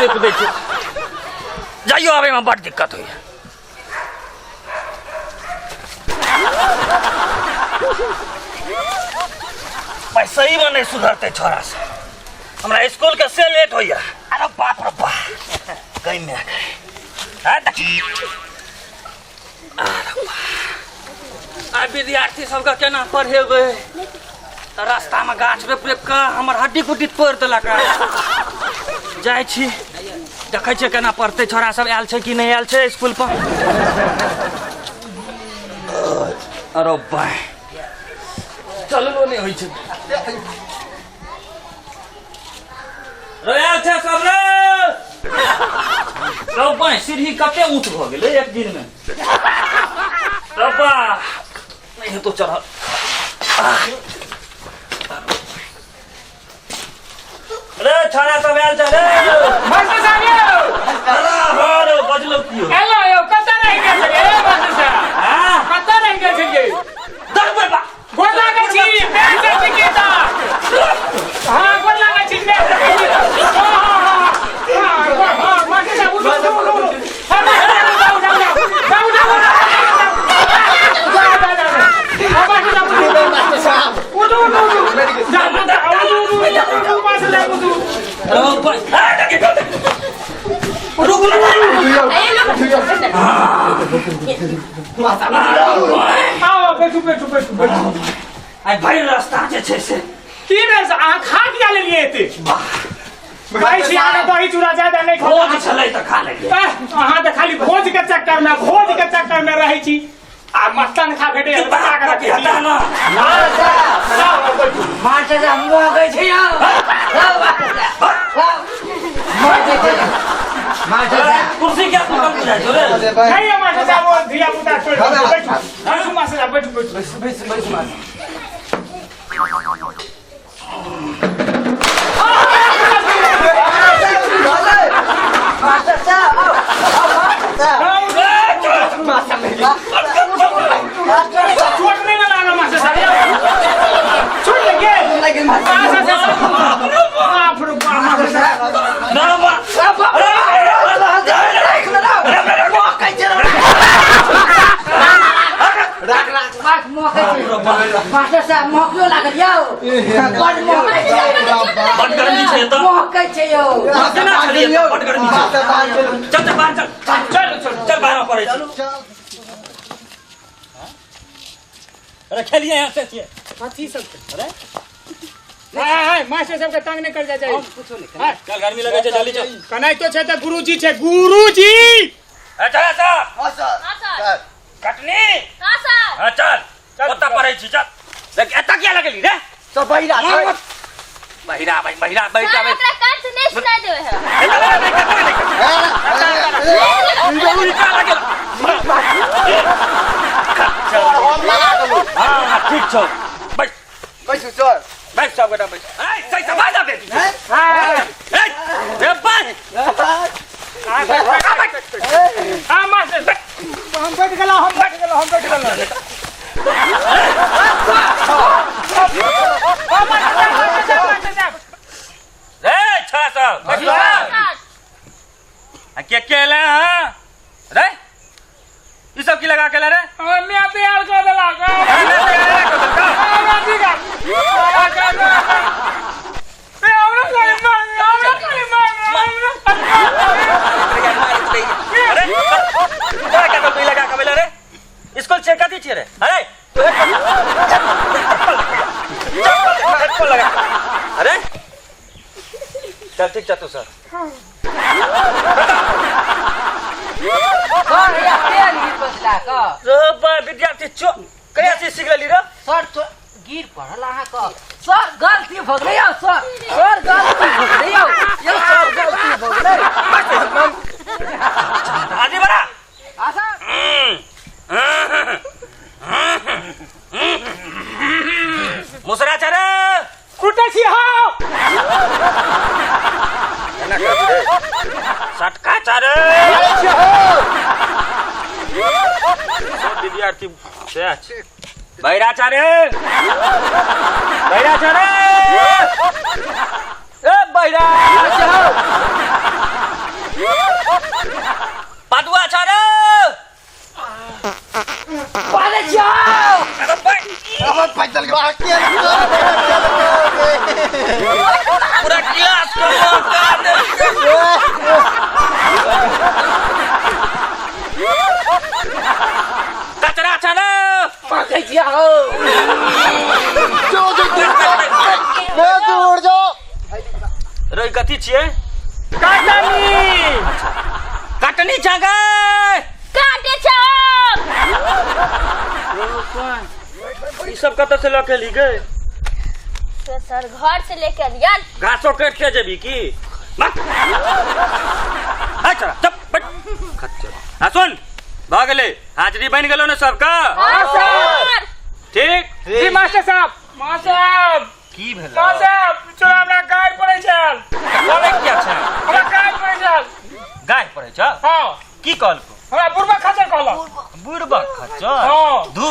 रोपि दै छै। जाइयो आबैमे बड्ड दिक्कत होइए। भाई सही में नहीं सुधरते छोरा से। हमरा स्कूल के से लेट होइया। अरे बाप रे बाप, कहीं में आ गए। हाँ, देखी। अरे बाप। आ विद्यार्थी सबके केना पढ़ेबै? तऽ रास्तामे गाछ रोपि रोपि कऽ हमर हड्डी कुट्टी तोड़ि देलक। जाइ छी, देखै छियै केना पढ़तै छोरा सब। आयल छै कि नहि आयल छै स्कूल पर? अरे बाय, चललो नहि होइ छै। रे आयल छै सब रे? रौ बाय, सीढ़ी कते ऊँच भऽ गेलै एक दिनमे। रौ बा, नहि हेतौ चढ़ल। रे छोरा सब आयल छै रे? मास्टर साहब यौ। अरे हँ रे, बजलो की हो? हेलो यौ, कतऽ रहि गेल छलियै ए मास्टर साहब? हाँ? कतऽ रहि गेल छलियै? दर बा गोर लागै छी, पैर से छी तऽ। हाँ, गोर लागै छी, पैर से छी। हाँ हाँ हाँ हाँ हाँ, मास्टर साहब उठो उठो उठो उठो। हाँ मास्टर साहब, उठाओ उठाओ उठाओ उठाओ उठाओ उठाओ। हाँ मास्टर साहब, उठो। मास्टर साहब। उठो उठो उठो, जाओ जाओ, उठो उठो उठो मास्टर साहब, उठो। रौ बा, हाँ, देखी, देखी। रुक रुक। आओ, बैठू बैठू बैठू बैठू। आइ भरि रास्ता जे छै से की भेल से अहाँ खा किया लेलियै एते? कहै छी अहाँके दही चूड़ा ज्यादा नहि खाउ। भोज छलै तऽ खा लेलियै। अहाँ तऽ खाली भोज के चक्कर में, भोज के चक्कर में रहै छी आ मस्तान खा भेटै की बचा के बात रखै छी। हटा ना। जाउ, बैठू। मास्टर साहब, महकै छै यौ। मास्टर साहब। कुर्सी क्या पकड़ बुझाइ छौ रे? नहीं है मास्टर साहब, वो धिया पुता छोड़ि दियौ। बैठू बैठू मास्टर साहब, बैठू बैठू। बैस बैस मास्टर। मास्टर साहब, आओ आओ मास्टर साहब। मास्टर साहब। चोट नहीं ना लागल मास्टर साहब? चोट लग गेल? मास्टर साहब, बाप रे बाप, मास्टर साहब। ना बा। मास्टर साहब, महकियो लागल यौ, बड महकै छै। बड गर्मी छै एतऽ। महकै छै यौ। केना छलियै एतऽ? बड गर्मी छै। चल चल बाहर चल। चलू चलू। चल, बाहर पड़ै छै। अरे खेलिए यहाँ से छियै। कथी सब? अरे हाय, मास्टर साहब के तंग नहीं कर जा जाए। चल, गर्मी लगै छै, जल्दी चल। कनाइतो छै तऽ गुरुजी छै, गुरुजी। ए चल सर। हाँ सर। कटनी। हाँ सर। हाँ, चल। चल। ओतऽ पढ़ै छी, चल। देख, एतऽ किया लगेली रे? सब बहिरा छै। बहिरा भाई, बहिरा बैठ सर जाबे। ओकरा कान से नहीं सुनाई देवे है। हाँ, ठीक छौ, बैठ। कैसे सर? बैठ सब गोटा बैठ। ए सही से बाज आबे। ए ए बैठ। हाँ मास्टर, हम बैठ गेलहुँ, हम बैठ गेलहुँ, हम बैठ गेलहुँ। हाँ, मास्टर साहब, मास्टर साहब, मास्टर साहब। रे छोरा सब बैठ। सर। आ के के एले? हाँ रे, ई सब की लगा के रे? मैं तैयार कर देलक। अरे ठीक है। हमरा खाली मार, हमरा खाली मार, हमरा खाली मार। तोरा क्या कर लगा के रे? स्कूल से कथी छियै रे? अरे तू चप्पल चप्पल हेडफोन लगा। अरे चल, ठीक छ तू सर। सर, या तेल गिर बसला क। रे बा, विद्यार्थी चो कहिया से सीख लेली रे? सर, तो गिर पड़ल अहाँके सर, गलती भऽ गेलै यौ सर। सर, गलती भऽ गेलै यौ। यौ सर, गलती भऽ गेलै। आदि बड़ा। हाँ सर। मुसरा छ रे? कुटै छी हौ। सटका छ रे? सब विद्यार्थी सएह छै। बहिरा छ रे? बहिरा छ रे? ए बहिरा। पदुआ छ रे। पढ़ै छियौ। अरे भाइ, हमर पैदल के बाकी है। पूरा क्लास के मौका देलकै। कचरा छ रे। पढ़ै छियौ। जो जो दूर जाओ, मैं दूर जाओ। रे कथी छियै? कटनी। कटनी छ गे। काटे छौ। ई सब कतऽ से लऽ के एली गे? से सर घर से लेके अलियन। घासो काटि के जेबी की? मत अच्छा चुप बैठ खच्चर। आ सुन, भऽ गेलै, हाजरी बनि गेलौ ने सबके? हाँ सर। ठीक। जी मास्टर साहब। मास्टर साहब, की भेल? मास्टर साहब, चलो हमरा गाय पड़ै छल। बोलै किया छै? हमरा गाय पड़ै छल। गाय पड़ै छ? हाँ। की कहलको? हमरा बुढ़बा खच्चर कहलक। बुढ़बा खच्चर? हाँ। धू,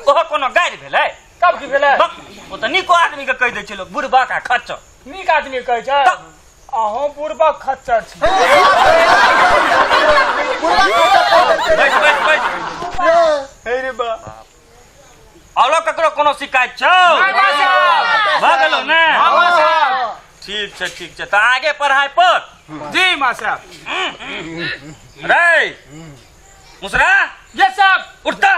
ओहो कोनो गारि भेलै? तब की भेलै? बक, ओ तऽ नीको आदमी के कहि दै छै लोक बुढ़बा का खच्चर। नीक आदमी कहै छै। तब? अहूँ बुढ़बा खच्चर छी। बैस बैस बैस। हे रे बा। औरो ककरो कोनो शिकायत छौ? नहीं मास्टर। भऽ गेलौ ने? हाँ मास्टर। ठीक छै ठीक छै, तऽ आगे पढ़ाइ पर। जी मास्टर। रे मुसरा। यस साहब। उठता,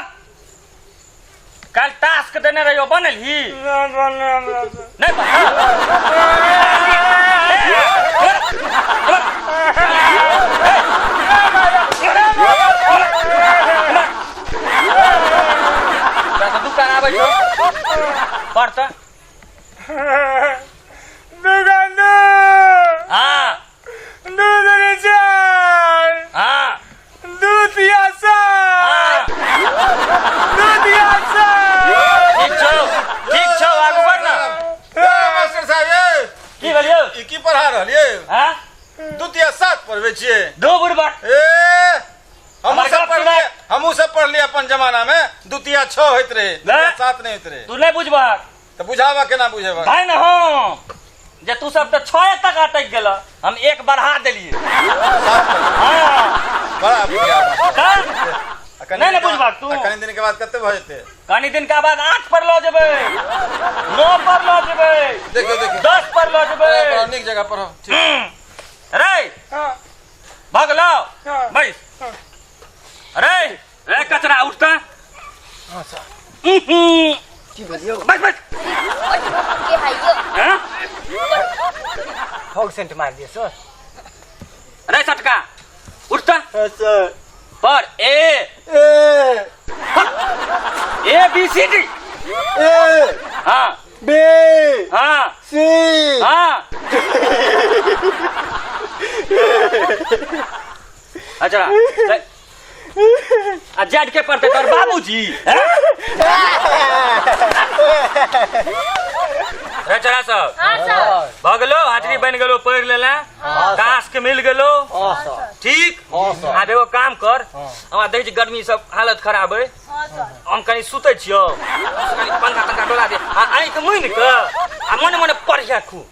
काल्हि टास्क देने रहियो, बनल ही नहीं बनल? तोरा तऽ दुकान आबै छौ पढ़ तऽ। दुकान दू। हाँ। दू दूनी चार। हाँ। दू तिया सात। हाँ। दू तिया सात। ठीक छौ ठीक छौ, आगू बढ़ ना। ए, मास्टर साहब, ए, की भेलियौ? ई की पढ़ा रहलियै? हाँ? दू तिया सात पढ़बै छियै? दू बुढ़बा। ए, हमहूँ हमर सब गप पढ़लियै, सुना। हमहूँ सब पढ़लियै अपन जमाना में दू तिया छह होइत रहे, दू तिया सात नहि होइत रहे। तू नहि बुझबहक। तऽ बुझाबा, केना बुझेबा? भाई ने हम जे तू सब तऽ छए तक अटकि गेल, हम एक बढ़ा देलियै। सात पर। हाँ। बड़ा बुझाबा। तऽ आ कनि नहि ने दिन के बुझबहक तू। आ कनि दिन के बाद कते भऽ जेतै? कनि दिन के बाद 8 पर लऽ जेबै, 9 पर लऽ जेबै। देखियौ देखियौ। 10 पर लऽ जेबै। पढ़ाउ, पढ़ाउ, नीक जगह पढ़ाउ, ठीक। रे हाँ। भऽ गेलौ? हाँ। बैस। अरे रे कचरा, उठता। हाँ सर। की भेलियौ? बैस बैस। के हाइयो। हाँ? फॉग सेंट मार दिए सर। रे सटका, उठता। हाँ sir. Per A. A. A B C D. A. हाँ। बी। हाँ। सी। हाँ। अच्छा आ जेड के पड़ते तोर बाबूजी हैं? रे चरा सब। हाँ सर। भऽ गेलो, हाजरी बनि गेलो, पढ़ि लेले, टास्क मिल गेलो? हाँ सर। ठीक। हाँ सर। आब एगो काम कर, हमरा देखै छी गर्मी सब हालत खराब अइ। हाँ सर। हम कनि सुतै छियौ, कनि पंखा तंखा डोला दे आ आँखि मुनि कऽ आ मने मने पढ़िया खूब,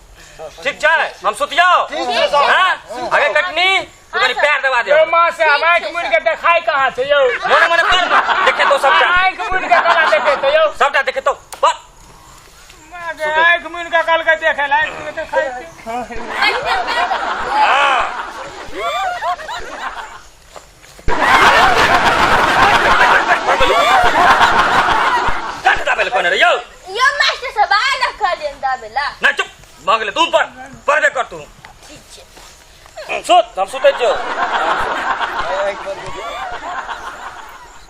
ठीक छै? हम सुतियौ। ठीक छै सर। हाँ, आगे कटनी, तू कनि पैर दबा दे। यौ मास्टर साहब, आँखि मुनि के देखाइ कहाँ छै यौ? मने मने पढ़ ने, देखे तो सबटा। आँखि मुनि के कला देखेतै यौ? सबटा देखे तो पढ़। आँखि मुनि के कहलकै देखे ला, आँखि मुनि के देखाइ छै। कनि देर पैर दबा दियौ। हाँ। कट दाबे लए कहने रहियौ। यो मास्टर साहब, आइ ना कहलियन दाबेला। नहि, चुप भऽ गेलै, तू पढ़, पढ़बे कर तू। ठीक छै। सुत, हम सुतै छियौ।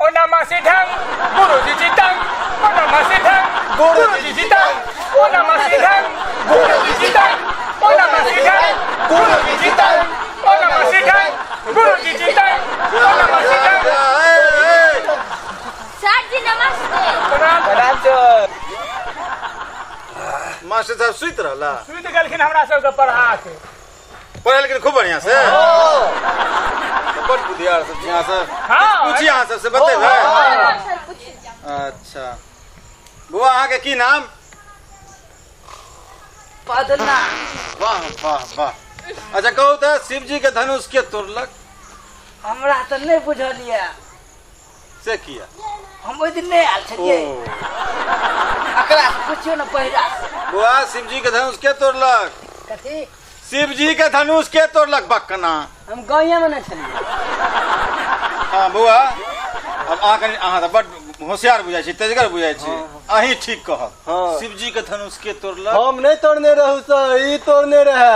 ओ नमः सिद्धं गुरुजी चितंग, ओ नमः सिद्धं गुरुजी चितंग, ओ नमः सिद्धं गुरुजी चितंग, ओ नमः सिद्धं गुरुजी चितंग, ओ नमः सिद्धं गुरुजी चितंग, ओ नमः सिद्धं। सर जी नमस्ते। प्रणाम। प्रणाम सर। मास्टर साहब सुति रहला? सुति गेलखिन हमरा सबके पढ़ा के। पढ़े लेकिन खूब बढ़िया से, बड़ बुधियार सब छी अहाँ सब। हाँ। पूछी अहाँ सबसे, बतेबै? हाँ सर, पूछू। अच्छा बौआ, अहाँके की नाम? पदना। वाह वाह वाह। अच्छा कहू तऽ शिव जी के धनुष के तोड़लक? हमरा तऽ नहि बुझल यऽ। से किया? हम ओहि दिन नहि आयल छलियै। एकरा से पुछियौ ने पहिरा से। बौआ, शिव जी के धनुष के तोड़लक? कथी? शिव जी के धनुष के तोड़लक बकना? हम गाँवे में नहि छलियै। हाँ बौआ, अब अहाँ कनि, अहाँ तऽ बड होशियार बुझाइ छी, तेजगर बुझाइ छी, अहीं ठीक कहब। हाँ। शिव जी के धनुष के तोड़लक? हम नहीं तोड़ने रहू सर, ई तोड़ने रहे।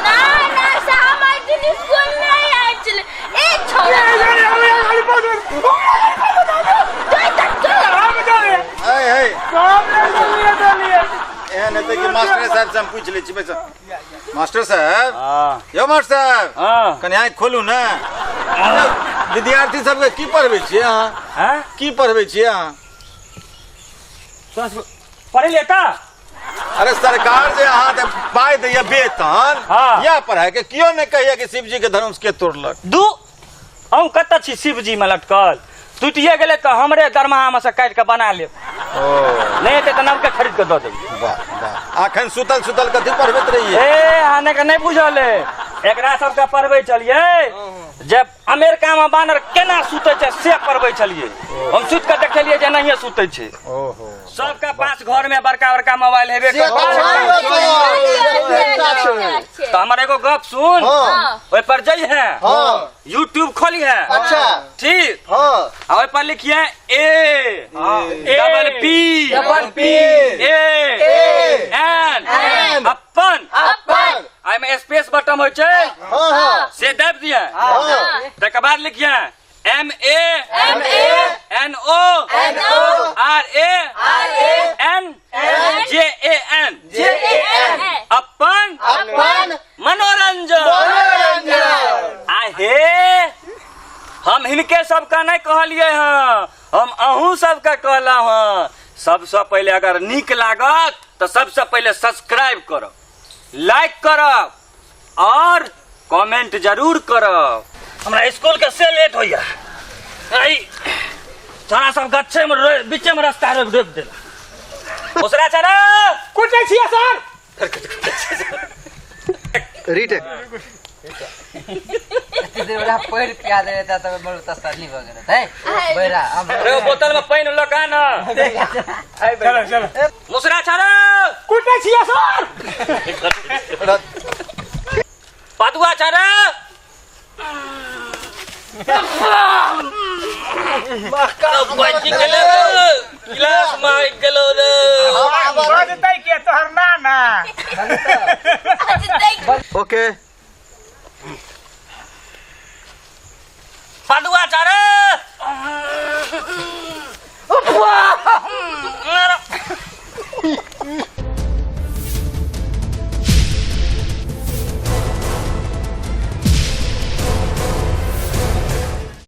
ना ना सर, हम ओहि दिन स्कूल नहीं आयल छलियै। ए छोड़ा, हे हे, एहन हेतै कि मास्टर साहब से हम पूछि लै छी। बैस मास्टर साहब। हाँ। यौ मास्टर साहब। हाँ। कनि आँखि खोलू ने। विद्यार्थी सबके की पढ़बै छियै अहाँ? हाँ? की पढ़बै छियै अहाँ? पढ़े लेता। अरे सरकार जे अहाँ के पाइ दैया वेतन, हाँ। या पढ़ाई के कियो नहि कहैया कि शिवजी के धनुष के तोड़लक। दू हम कतऽ छी शिवजी में लटकल? टूटिए गेलै तऽ हमरे दरमाहा में से काटि कऽ बना लेब। ओ नहि हेतै तऽ नवके खरीद कऽ दऽ देबै। वाह वाह, अखन सुतल सुतल कथी पढ़बैत रहियै? ए अहाँ के नहि बुझल अइ, एकरा सबके पढ़बै छलियै जे अमेरिका में बानर केना सुतै छै से पढ़बै छलियै। हम सुति कऽ देखेलियै जे एनाहिए सुतै छै। ओहो, सबके पास घर में बड़का बड़का मोबाइल हेबे से तऽ करतै। छै। तऽ हमर एगो गप सुन। हाँ। ओहि पर जइहे, हाँ। यूट्यूब खोलिहे। अच्छा। ठीक? हाँ। आ ओहि पर लिखिए A double P double P A N N अपन अपन। एहिमे स्पेस बटन होइ छै। हाँ हाँ। से दाबि दिए। हाँ। तकर बाद लिखिए M A M A N O N O R A R A N J A N J A N अपन अपन मनोरंजन। मनोरंजन। आ हे, हम हिनके सबके नहि कहलियै हँ, हम अहूँ सबके कहलहुँ हँ। सबसँ पहिले अगर नीक लागत तऽ सबसँ पहिले सब्सक्राइब करब, लाइक करब और कमेंट जरूर करब। हमरा स्कूल के से लेट होइया। आई छोरा सब गच्छे में बीचे में रास्ता रोक रोक देला। ओसरा छरा कुटै छियै सर। रिटेक। एते देर ओकरा पढ़ि पिया दे रहता तब बड़ तसल्ली भऽ गेल है बैरा हम। अरे बोतल में पानि लऽ कऽ ना। चलो चलो। मुसरा छरा कुटै छियै सर। पदुआ छरा बचि गेलो, गिलास मारि गेलो रे। बजतै के तोहर नाना? ओके। पदुआ छरा।